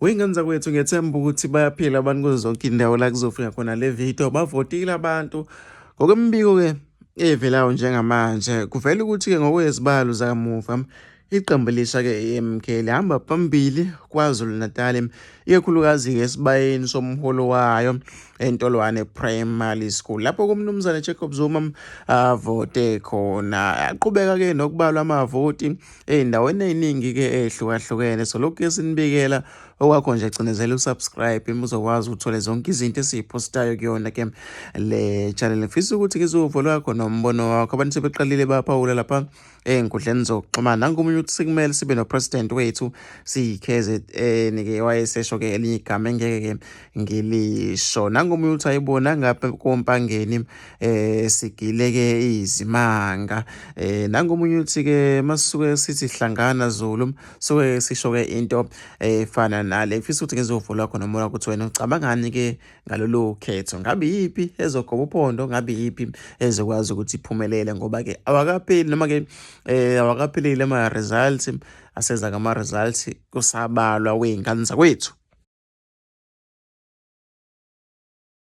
Wey'ngane zakwethu, ngiyethemba ukuthi bayaphila abantu kuzo zonke iy'ndawo la kuzofika khona le video. Bavotile abantu. Ngokwemibiko-ke evelayo njengamanje, kuvela ukuthi-ke ngokwezibalo zakamuva, iqembu elisha-ke i-MK lihamba phambili KwaZulu-Natal, ikakhulukazi-ke esibayeni somholo wayo eNtolwane Primary School, lapho kuMnumzane Jacob Zuma avote khona. Aqhubeka-ke nokubalwa amavoti ey'ndaweni ey'ningi-ke ey'hlukahlukene. So lokhu esinibikela okwakho nje, cinezela usubscribe uzokwazi uthole zonke izinto esiy'phostayo kuyona ke le channel. Ngifisa ukuthi ngizwe lwakho nombono wakho. Abantu sebeqalile baphawula lapha ey'nkundleni zokuxhumana. Nangomunye ukuthi sekumele sibe no-president wethu siyi-KZN-ke, wayesesho-ke elinye igama engeke-ke ngilisho. Nangomunye ukuthi ayibona ngapha kompangeni sigileke izimanga. Nangomunye uthi-ke masisuke sithi hlangana Zulu, suke sisho-ke into efana nale. Ngifisa ukuthi ngizwe uvo lwakho nombono ukuthi wena ucabangani-ke ngalolu khetho. Ngabe yiphi ezogoba uphondo, ngabe yiphi ezokwazi ukuthi iphumelele, ngoba-ke awakapheli noma-ke awakapheleli ama-results, aseza ngama-results kusabalwa wey'ngane zakwethu.